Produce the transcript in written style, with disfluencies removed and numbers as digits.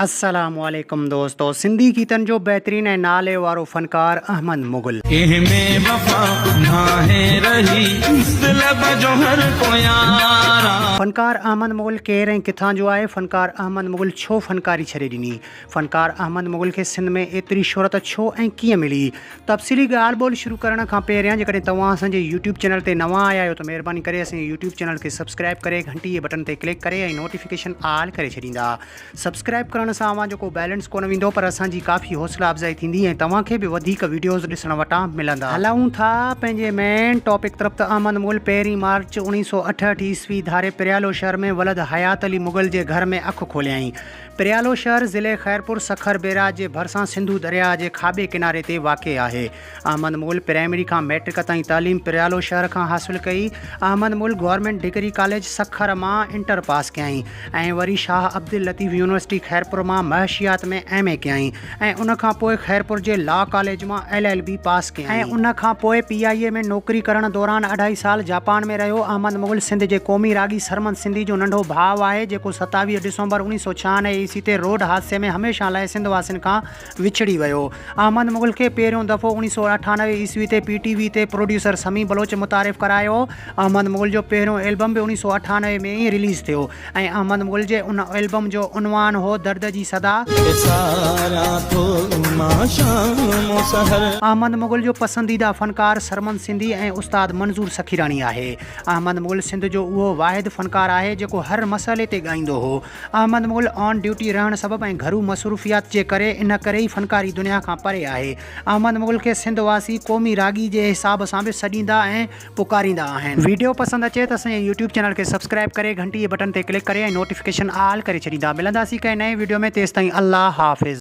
السلام عليڪم دوستو سنڌي گيتن جو بهترين ۽ نالي وارو فنڪار احمد مغل. ڪنهن ۾ وفا ناهي رهي دلب جو هر ڪو يارا. فنڪار احمد مغل ڪير ۽ ڪٿان جو آهي؟ فنڪار احمد مغل ڇو فنڪاري ڇڏي ڏني؟ فنڪار احمد مغل کي سنڌ ۾ ايتري شهرت ڇو ۽ ڪيئن ملي؟ تفصيلي ڳالهه ٻولهه شروع ڪرڻ کان پهريان جيڪڏهن توهان اسان جي يوٽيوب چينل تي نوان آيا آهيو ته مهرباني ڪري اسان جي يوٽيوب چينل کي سبسڪرائب ڪري گهنٽي جي بٽن تي ڪلڪ ڪري ۽ نوٽيفڪيشن آل ڪري ڇڏيندا. سبسڪرائب ڪرڻ سان اوهان جو ڪو بيلنس ڪونه ويندو پر اسان جي ڪافي حوصلا افزائي ٿيندي ۽ توهان کي به وڌيڪ وڊيوز ڏسڻ وٽان ملندا. هلون ٿا پنهنجي مين ٽاپڪ طرف ته احمد مغل پهرين مارچ 1968 عيسوي ڌاري پريالو شهر ۾ ولد حيات علي مغل جي گهر ۾ اک کوليائين. پريالو شهر ضلعي خيرپور سکر بيراج جي ڀرسان سنڌو درياهه جي کاٻي ڪناري تي واقع آهي. احمد مغل پرائمري کان مئٽرڪ تائين تعليم پريالو شهر کان حاصل ڪئي. Ahmed Mughal government degree college Sukkur مان انٽر پاس ڪيائين ۽ وري شاهه عبداللطيف يونيورسٽي خيرپور مان معاشيات ۾ ايم اي ڪيائين ۽ ان کان پوء خيرپور جي لا ڪاليج مان ايل ايل بي پاس ڪيائين ۽ ان کان پوء پي آء اي ۾ نوڪري ڪرڻ دوران اڍائي سال جاپان ۾ رهيو. احمد مغل سنڌ جي قومي راڳي سرمد سنڌي جو ننڍو ڀاء آهي جيڪو 27 ڊسمبر 1996 عيسوي تي روڊ حادثي ۾ هميشه لاء سنڌ واسين کان وڇڙي ويو. احمد مغل کي پهريون دفعو 1998 عيسوي تي پي ٽي وي تي پروڊيوسر سميع بلوچ متعارف ڪرايو. احمد مغل جو پهريون البم به 1998 ۾ ئي رليز ٿيو ۽ احمد مغل جي ان البم جو عنوان هو درد جي صدا. وساريان ٿو مان شام و سحر. احمد مغل جو پسنديده فنڪار سرمد سنڌي ۽ استاد منظور سخيراڻي آهي. احمد مغل سنڌ جو اهو واحد فنڪار آهي جيڪو هر مسئلي تي ڳائيندو هو. احمد مغل آن ڊيوٽي رهڻ سبب ۽ گهرو مصروفيات جي ڪري ان ڪري ئي فنڪاري دنيا کان پري آهي. احمد مغل کي سنڌ واسي قومي راڳي جي حساب سان به سڏيندا ۽ پڪاريندا آهن. ويڊيو پسند اچي ته اسان جي يوٽيوب چينل کي سبسڪرائب ڪري گهنٽي جي بٽن تي ڪلڪ ڪري ۽ نوٽيفڪيشن آل ڪري ڇڏيندا. ملنداسين ڪنهن نئين ويڊيو ۾ تيستائين الله حافظ.